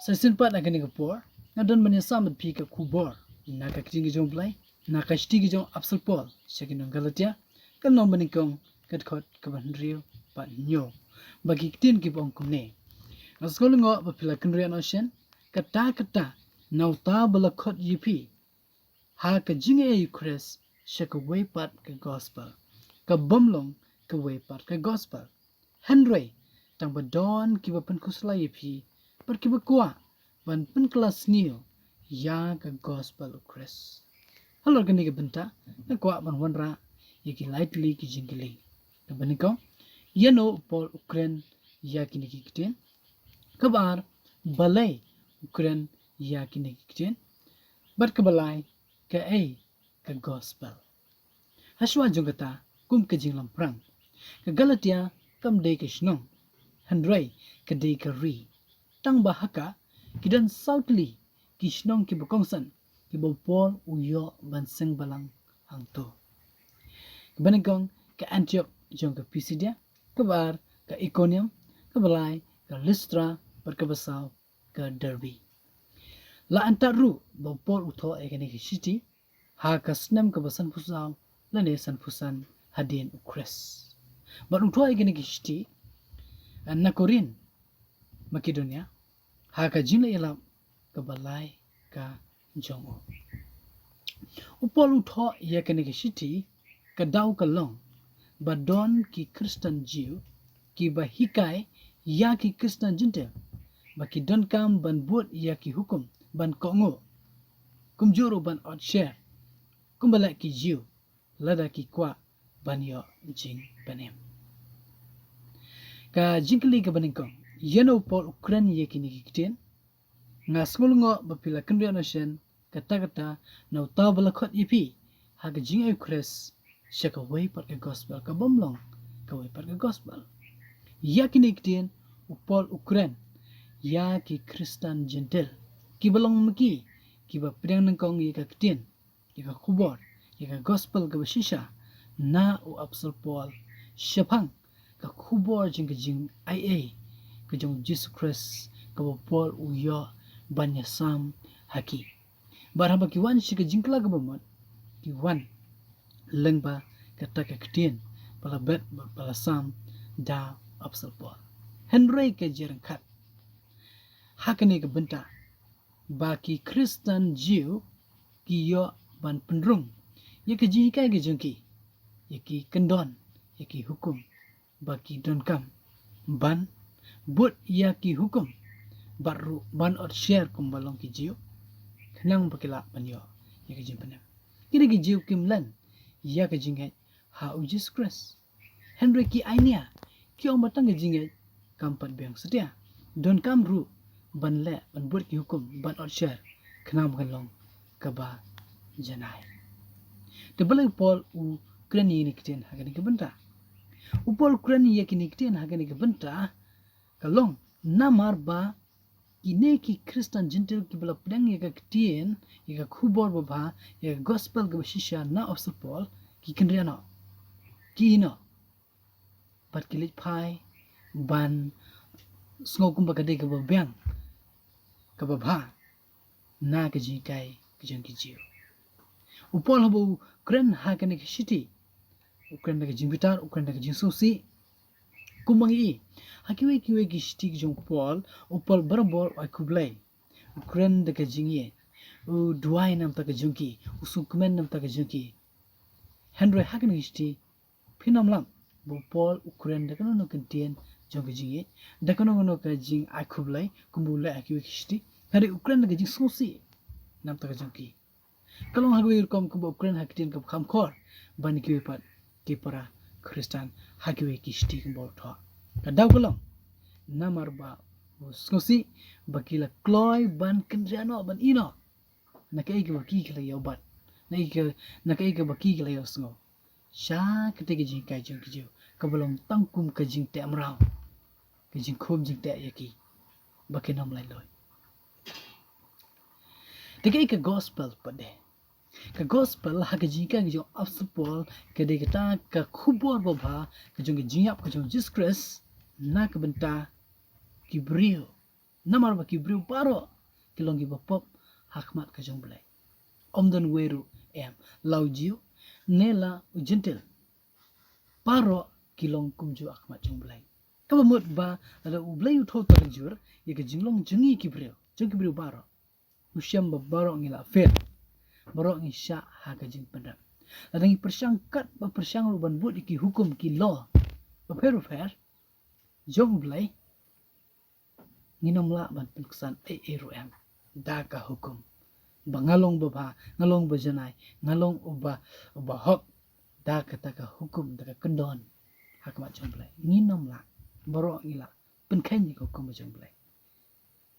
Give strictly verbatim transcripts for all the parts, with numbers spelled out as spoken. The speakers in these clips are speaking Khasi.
Sa shisien pat ha kane ka por nga don ban ïasam bad phi ka khubor na ka ktien ka jong U Blei, na ka shithi ka jong u Apostol Paul sha ki nong Galatia, ka lynnong banyngkong, ka dkhot kaba hynriew bad hynñiew. Ba ki ktien kiba ong kumne: Nga sngew lyngngoh ba phi la kynriah noh shen, kata kata na uta ba la khot ïa phi ha ka jingaiei u Khrist sha kawei pat ka gospel, ka bym long kawei pat ka gospel. Hynrei tang ba don kiba pynkhuslai ïa phi bad kiba kwah ban pynkylla sniew ïa ka gospel u Khrist. Halor kane ka bynta nga kwah ban wanrah ïa ki lai tylli ki jingkylli. Kaba nyngkong, ïano u Paul u kren ïa kine ki ktien? Kaba ar, balei u kren ïa kine ki ktien? Bad kaba lai, kaei ka gospel? Hashwa jong kata, kum ka jinglamphrang, ka Galatia kam dei ka shnong, hynrei ka dei ka ri. Tang ba ha ka ki don saw tylli ki shnong kiba kongsan kiba u Paul u ïoh ban seng balang hangto. Kaba nyngkong, ka Antiok jong ka Pisidia, kaba ar ka Ikonium, kaba lai ka Listra, bad kaba saw ka Derbe. La antad ruh ba u Paul u thoh ïa kane ka shithi ha ka snem kaba sanphew saw lane sanphew san hadien u Khrist. Bad u thoh ïa kane ka shithi na Korinth, Makedonia, ha ka jingleh ïalap kaba lai ka jong u. U Paul u thoh ïa kane ka shithi, ka daw ka long ba don ki Khristan Jiw kiba hikai ïa ki Khristan Jentil ba ki donkam ban bud ïa ki hukum ban kohnguh, kumjuh ruh ban ot sher kumba leh ki Jiw lada ki kwah ban ïoh jingpynim. Ka jingkylli kaba nyngkong, ïano u Paul u kren ïa kine ki ktien? Nga sngew lyngngoh ba phi la kynriah noh shen, kata kata na uta ba la khot ïa phi ha ka jingaiei u Khrist sha kawei pat ka gospel, ka bym long kawei pat ka gospel. Ïa kine ki ktien u Paul u kren ïa ki Khristan Jentil kiba long ma ki kiba pdiang nyngkong ïa ka ktien, ïa ka khubor, ïa ka gospel kaba shisha na u Apostol Paul shaphang ka khubor jong ka jingaiei ka jong u Jisu Khrist kaba u Paul u ïoh ban ïasam ha ki. Bad haba ki wan sha ka jingkylla kaba mut, ki wan lyngba kata ka ktien ba la bet bad ba la sam da u Apostol Paul. Hynrei ka jingryngkat ha kane ka bynta ba ki Khristan Jiw ki ïoh ban pynrung ïa ka jinghikai ka jong ki, ïa ki kyndon, ïa ki hukum, ba ki donkam ban bud ïa ki hukum bad ruh ban ot sher kumba long ki Jiw, khnang ba ki lah ban ïoh ïa ka jingpynim. Kine ki Jiw kim len ïa ka jingngeit ha u Jisu Khrist. Hynrei ki ainia, ki ong ba tang ka jingngeit kam pat biang satia, donkam ruh ban leh, ban bud ki hukum, ban ot sher, khnang ba kan long kaba janai. Te balei u Paul u kren ïa kine ki ktien ha kane ka bynta? U Paul u kren ïa kine ki ktien ha kane ka bynta ka long namar ba kine ki Khristan Jentil kiba la pdiang ïa ka ktien, ïa ka khubor babha, ïa ka gospel kaba shisha na u Apostol Paul, ki kynriah noh, ki ïeh noh, bad ki leit phai ban sngew kumba ka dei kaba biang, kaba bha na ka jinghikai ka jong ki Jiw. U Paul haba u kren ha kane ka shithi, u kren da ka jingbitar, u kren da ka jingsngewsih. Kumba ngi i ha kiwei kiwei ki shithi ki jong u Paul, u Paul barabor u ai khublei, u kren da ka jingïeit, u duwai na ka bynta ka jong ki, u sngewkmen na ka bynta ka jong ki. Hynrei ha kane ka shithi phin ym lap ba u Paul u kren da kano kano ka ktien jong ka jingïeit, da kano kano ka jingai khublei kumba u leh ha kiwei ki shithi. Hynrei u kren da ka jingsngewsih na ka bynta ka jong ki. Ka long ha kawei ka rukom kumba u kren ha ka ktien kaba kham khor ban ïa kiwei pat ki para Khristan ha kiwei ki shithi kumba u thoh. Ka daw ka long namar ba u sngewsih ba ki la kloi ban kynriah noh, ban ïeh noh na kaei kaba ki, ki la ïoh bat, na kaei ka, na kaei kaba ki, ki la ïoh sngew sha katei ka jinghikai jong ki Jiw, kaba long tang kum ka jingteh mraw, ka jingkhum jingteh ïa ki ba kin ym laitluid. Te kaei ka gospel pat de? Ka gospel ha ka jinghikai ka jong u Apostol Paul ka dei kata ka khubor babha ka jong ka jingïap ka jong u Jisu Khrist na ka bynta ki briew Namar ba ki briew baroh ki long kiba pop ha khmat ka jong U Blei. Ym don uwei ruh em, la u Jiw ne la u Jentil, baroh ki long kumjuh ha khmat jong U Blei. Kaba mut ba lada U Blei u thew tang jur ïa ka jinglong jong ngi ki briew, jong ki briew baroh, u shem ba baroh ngi la fail, baroh ngi shah ha ka jingpynrem. Lada ngi pyrshang kat ba pyrshang ruh ban bud ïa ki hukum, ki law bapher bapher jong U Blei, ngin ym lah ban pynksan ei ei ruh em da ka hukum ba nga long uba bha, nga long uba janai, nga long uba, uba hok, da kata ka hukum, da ka kyndon ha khmat jong U Blei. Ngin ym lah, baroh ngi la pynkheiñ ïa ka hukum jong U Blei.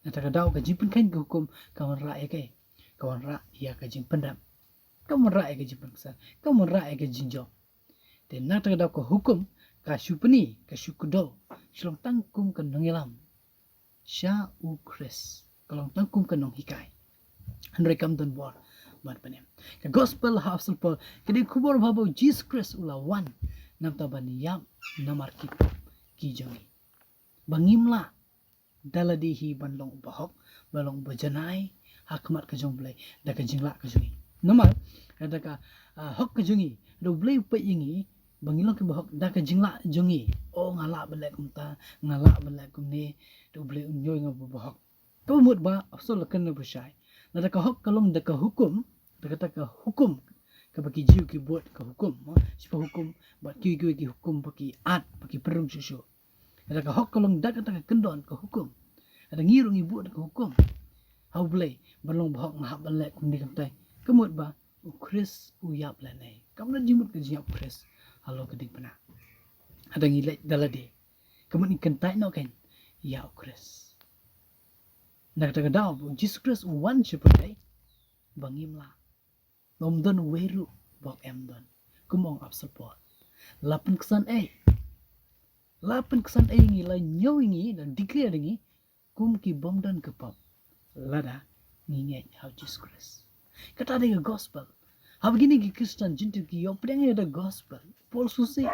Na kata ka daw ka jingpynkheiñ ka hukum ka wanrah ïa kaei? Ka wanrah ïa ka jingpynrem, ka wanrah ïa ka jingpynksan, ka wanrah ïa ka jingjop. Te na kata ka daw ka hukum ka shu pyni, ka shu kdew, shu long tang kum ka nongïalam sha U Khrist, ka long tang kum ka nonghikai. Hynrei kam don bor ban pynim. Ka gospel ha u Apostol Paul ka dei ka khubor ba u Jisu Khrist u la wan na ka bynta ban ïap namar ki pop ki jong ngi, ba ngim lah da lade hi ban long uba hok, ban long uba janai ha khmat ka jong U Blei da ka jinglah ka jong ngi. Namar da ka, ah, hok ka jong ngi, da U Blei u peit ïa ngi ba ngi long kiba hok da ka jinglah jong ngi. O, nga lah ban leh kumta, nga lah ban leh kumne, da U Blei un ïohi nga ba, ba hok. Kaba mut ba u Apostol u la kren na ba shai, lada ka hok ka long da ka hukum, da kata ka hukum kaba ki Jiw ki bud ka hukum, ha, shiphew hukum bad kiwei kiwei ki hukum ba ki add, ba ki pynrung shuh shuh. Lada ka hok ka long da kata ka kyndon ka hukum, lada ngi ruh ngi bud da ka hukum ha U Blei ban long ba hok, nga hap ban leh kumne kumtai, ka mut ba u Khrist u ïap lane? Kam don jingmut ka jingïap u Khrist halor ka diengphna. Lada ngi leh da lade, ka mut ngi kyntait noh kein ïa u Khrist. Na kata ka daw ba u Jisu Khrist u wan sha pyrthei ba ngim lah, ba ym don uwei ruh ba hok, em, don. Kum ong u Apostol Paul, la pynksan ei, la pynksan ei ïa ngi, la ñiew ïa ngi, la declare ïa ngi kum ki bym don ka pop lada ngi ngeit ha u Jisu Khrist. Kata dei ka gospel. Haba kine ki Khristan Jentil ki ïoh pdiang ïa ka gospel, Paul sngewsih,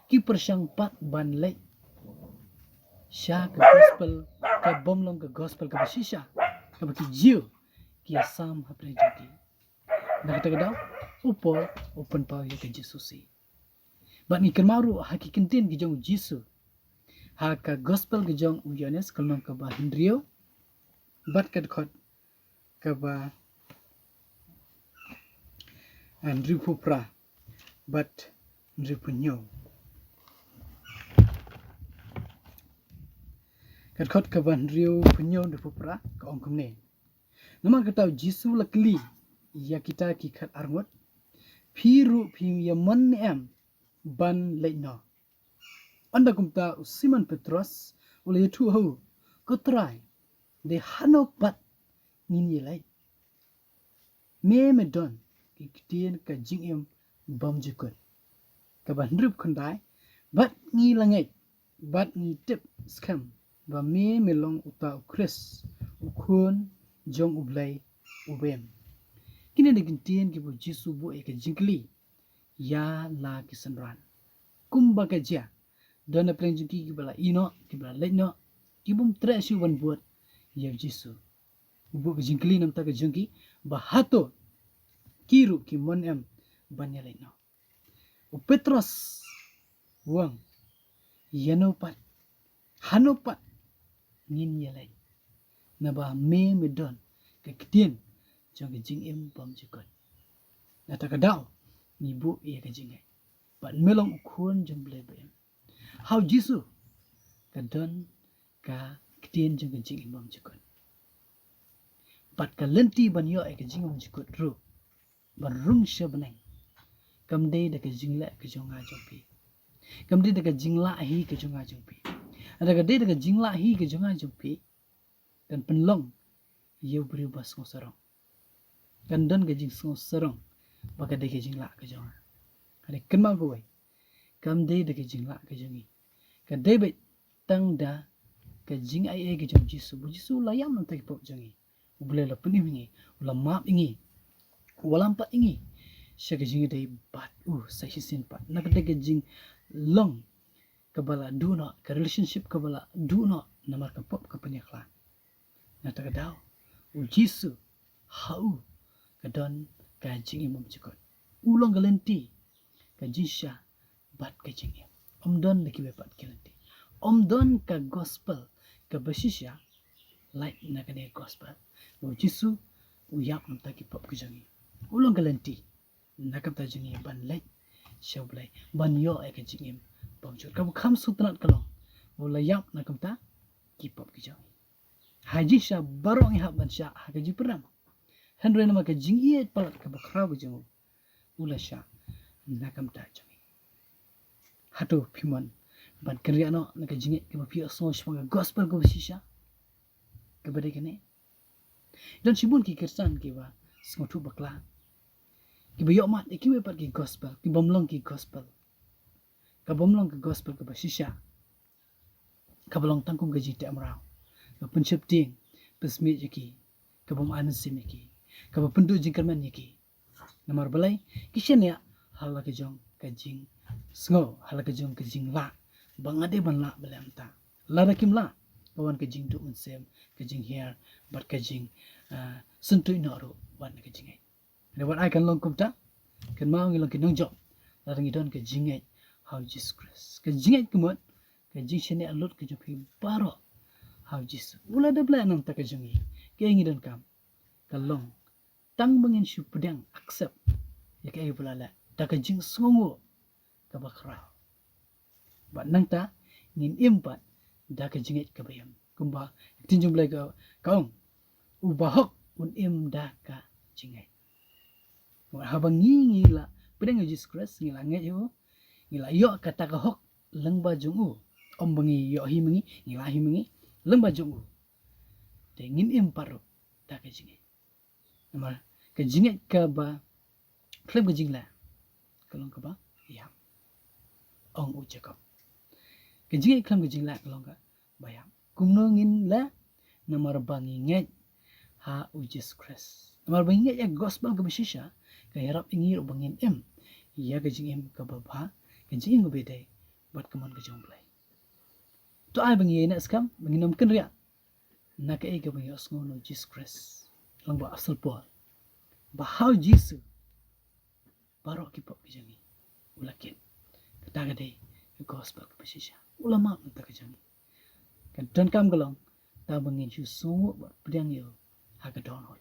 ki pyrshang pat ban leit sha ka gospel ka bym long ka gospel kaba shisha, kaba ki Jiw ki ïasam hapdeng jong ki. Na kata ka daw u Paul u pynpaw ïa ka jingsngewsih. Bad ngi kynmaw ruh ha ki ktien ki jong u Jisu ha ka gospel ka jong u Ïoannis, ka lynnong kaba hynriew bad ka dkhot kaba hynriewphew phra bad hynriewphew hynñiew. Ka dkhot kaba hynriewphew hynñiew, hynriewphew phra, ka ong kumne: Namar kata u Jisu u la kylli ïa kita ki khatar ngut, phi ruh phim ïamon ne em ban leit noh? Ynda kumta u Simon Petros u la ïathuh ha u, Ko Trai, dei hano pat ngin ïaleit? Me me don ki ktien ka jingim bymjukut. Kaba hynriewphew khyndai: Bad ngi la ngeit bad ngi tip skhem ba me me long uta u Khrist, u Khun jong U Blei u bym. Kine dei ki ktien kiba u Jisu u buh ïa ka jingkylli ïa la ki synran. Kumba ka jia, don na pdeng jong ki kiba la ïeh noh, kiba la leit noh, ki bym treh shuh ban bud ïa u Jisu. U buh ka jingkylli na ka bynta ka jong ki ba hato ki ruh ki mon em ban ïaleit noh. U Petros u ong, ïano pat, hano pat ngin ïaleit, naba me me don ka ktien jong ka jingim bymjukut. Na kata ka daw ngi buh ïa ka jingngeit bad me long u Khun jong U Blei ba im. Ha u Jisu ka don ka ktien jong ka jingim bymjukut. Bad ka lynti ban ïoh ïa ka jingim bymjukut ruh, ban rung sha bneng, kam dei da ka jingleh ka jong nga jong phi. Kam dei da ka jinglah hi ka jong nga jong phi. Lada ka dei da ka jinglah hi ka jong nga jong phi, kan pynlong ïa u briew ba sngewsarong. Kan don ka jingsngewsarong ba ka dei ka jinglah ka jong nga. Hynrei kynmaw kawei, kam dei da ka jinglah ka jong ngi. Ka dei beit tang da ka jingai ei ka jong u Jisu. U Jisu u la ïam na ka bynta ki pop jong ngi. U Blei u la pynim ïa ngi, u la map ïa ngi, u wallam pat ïa ngi sha ka jingïadei bad u sa shisien pat. Na ka dei ka jinglong kaba la duh noh, ka relationship kaba la duh noh namar ka pop ka pynïakhlad. Na kata ka daw, u Jisu ha u ka don ka jingim bymjukut. U long ka lynti, ka jingshisha bad ka jingim. Ym don la kiwei pat ki lynti. Ym don ka gospel kaba shisha lait na kane ka gospel. U Jisu u ïap namar ki pop ki jong ngi. U long ka lynti na ka bynta jong ngi ban leit sha U Blei, ban ïoh ïa ka jingim bymjukut. Kaba kham sngewtynnat ka long, u la ïap na ka bynta ki pop ki jong ngi. Ha jingshisha baroh ngi hap ban shah ha ka jingpynrem. Hynrei namar ka jingïeit palat kaba khraw ka jong u, u la shah na ka bynta jong ngi. Hato phi mon ban kynriah noh na ka jingngeit kaba phi ïohsngew shaphang ka gospel kaba shisha, kaba dei kane? Don shibun ki Khristan kiba sngewthuh bakla, kiba ïohmad ïa kiwei pat ki gospel, ki bym long ki gospel, ka bym long ka gospel kaba shisha, kaba long tang kum ka jingteh mraw, ka pynsheptieng pynsmiej ïa ki, ka bym ai mynsiem ïa ki, kaba pynduh jingkyrmen ïa ki. Namar balei? Ki shaniah ha la ka jong ka jingsngew, ha la ka jong ka jinglah ba nga dei ban lah, balei mynta lada kim lah, ka wan ka jingduh mynsiem, ka jinghiar bad ka jing, ah, syntuid noh ruh wan na ka jingngeit. Hynrei wat ai kan long kumta, kynmaw ngi long ki nongjop lada ngi don ka jingngeit ha u Jisu Khrist. Ka jingngeit ka mut ka jingshaniah lut ka jong phi baroh ha u Jisu. U la dep leh na ka bynta ka jong ngi. Kaei ngi donkam? Ka long tang ba ngin shu pdiang, accept ïa kaei ba u la leh da ka jingsngewnguh kaba khraw. Bad nangta ngin im pat da ka jingngeit kaba im. Kumba ka ktien jong U Blei ka, ka ong, uba hok un im da ka jingngeit. Wat haba ngi, ngi la pdiang ïa u Jisu Khrist, ngi la ngeit ïa u, ngi la ïoh kata ka hok lyngba jong u. Ym ba ngi ïoh hi ma ngi, ngi la hi ma ngi, lyngba jong u. Te ngin im pat ruh da ka jingngeit. Namar ka jingngeit kaba khlem ka jingleh ka long kaba ïap, ong u Jakob. Ka jingngeit khlem ka jingleh ka long kaba ïap. Kumno ngin leh? Namar ba ngi ngeit ha u Jisu Khrist. Namar ba ngi ngeit ïa ka gospel kaba shisha, ka ïarap ïa ngi ruh ba ngin im ïa ka jingim kaba bha, ka jingim kaba ïadei bad ka mon ka jong U Blei. To ai ba ngi ïa neh skhem, ba ngin ym kynriah na kaei kaba ngi ïohsngew na u Jisu Khrist. Long ba u apostol Paul, ba ha u Jisu baroh ki pop ki jong ngi u la kit. Kata ka dei ka gospel kaba shisha. U la map na ka bynta ka jong ngi. Ka donkam ka long tang ba ngin shu sngewnguh bad pdiang ïa u ha ka dohnud.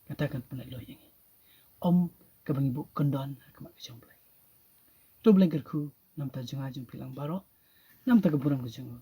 Kata kan pynlait luid ïa ngi, ym kaba ngi buh kyndon ha khmat ka jong U Blei. To U Blei un kyrkhu na ka bynta jong nga jong phi lang baroh, na ka bynta ka burom ka jong u.